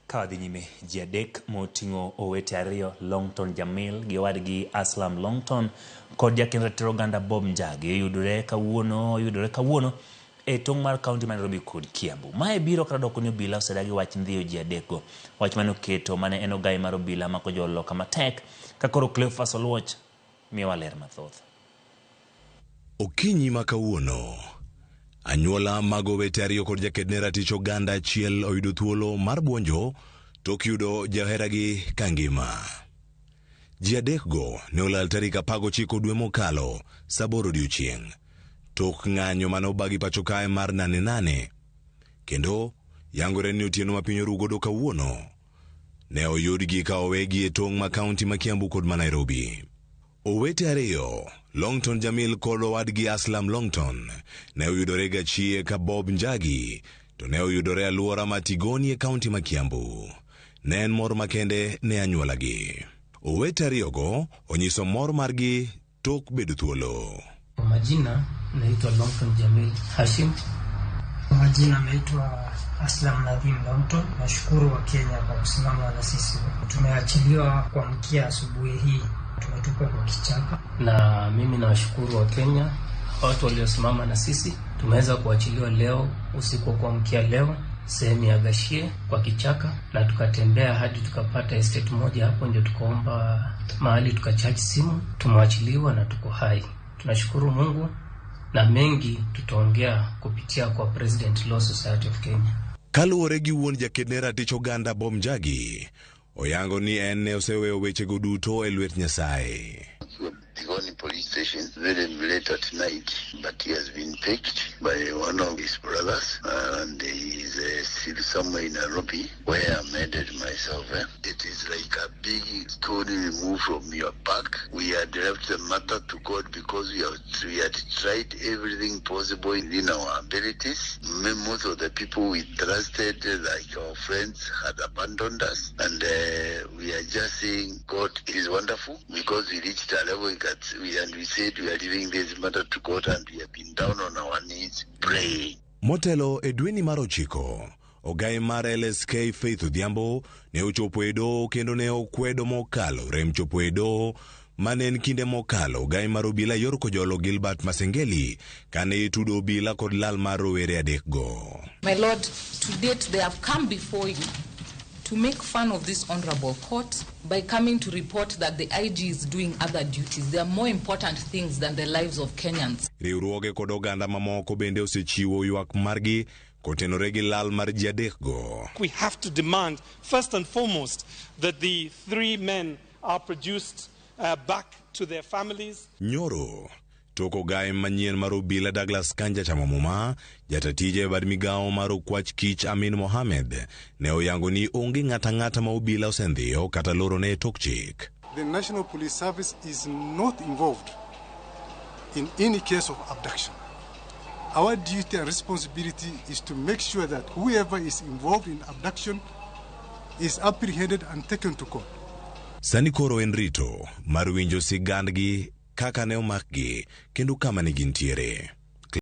Ka wadhi nyime, ji adek moting'o owete ariyo Longton Jamil gi owadgi Aslam Longton kod jakend ratiro oganda Bob Njagi oyudore kawuono oyudore kawuono e tong' mar kaunti ma Nairobi kod Kiambu. Mae biro kata doko ni obila osedagi wach ndhiyo ji adekgo. Wach mane oketo mane en ogai mar obila mako joloka matek ka koro Cleophas Oluoch miyowa ler mathoth. Okinyi ma kawuono, anyuola mag owete ariyo kod jakedne ratich oganda achiel oyudo thuolo mar buonjo tok yudo joheragi ka ngima. Ji adekgo ne olal tarik 19 dwe mokalo sa 8 odiochieng' tok ng'anyo mane obagi pacho kae mar nane nane kendo yangore ni otieno ma piny oru godo kawuono ne oyudgi ka owegi e tong' ma kaunti ma Kiambu kod ma Nairobi. Owete ariyo, Longton Jamil kod owadgi Aslam Longton, ne oyudore gachie ka Bob Njagi to ne oyudore alwora ma Tigoni e kaunti ma Kiambu. Ne en mor makende ne anyuolagi. Owete ariyogo onyiso mor margi tok bedo thuolo. Kwa majina naitwa Longton Jamil Hashim. Kwa majina naitwa Aslam Nadhim Longton. Nashukuru wa Kenya kwa kusimama na sisi. Tumeachiliwa kuamkia asubuhi hii, tumetupwa kwa kichaka. Na mimi nawashukuru wa Kenya, watu waliosimama na sisi. Tumeweza kuachiliwa leo usiku wa kuamkia leo sehemu ya Gashie kwa kichaka, na tukatembea hadi tukapata estate moja hapo, ndio tukaomba mahali tukachaji simu. Tumewachiliwa na tuko hai. Tunashukuru Mungu na mengi tutaongea kupitia kwa President Law Society of Kenya. Kaluwore gi wuon jakedne ratich oganda Bob Njagi, oyango ni en ne oseweyo wechego duto e lwet Nyasaye. Tigoni police station very late at night, but he has been picked by one of his brothers and he is still somewhere in Nairobi where I'm headed myself. Eh? It is like a big stone removed from your back. We had left the matter to God because we had tried everything possible within our abilities. Most of the people we trusted, like our friends, had abandoned us, and we are just saying God is wonderful because we reached a level and we said we are leaving this matter to God, and we have been down on our knees praying. Motelo e dweni mar 9, ogai mar LSK Faith Odhiambo ne ochopo e doho kendo ne okwedo mokalo rem chopo e doho mane en kinde mokalo ogai mar obila yor Kojolo Gilbert Masengeli kane itudo obila kod lal mar rowere adekgo. My lord, to date they have come before you to make fun of this honorable court by coming to report that the IG is doing other duties. There are more important things than the lives of Kenyans. Riwruoge kod oganda mamoko bende osechiwo ywak margi kotenore gi lal mar ji adekgo. We have to demand, first and foremost, that the three men are produced back to their families. Nyoro tok ogai manyien mar obila Douglas Kanja chamo muma, jata tije e bad migawo mar okwach kich Amin Mohamed ne oyango ni onge ng'ata ang'ata ma obila osendhiyo kata lorone e tok chik. The National Police Service is not involved in any case of abduction. Our duty and responsibility is to make sure that whoever is involved in abduction is apprehended and taken to court. Sani koro en rito mar winjo sigandgi kaka ne omakgi kendo kama ne gintiere.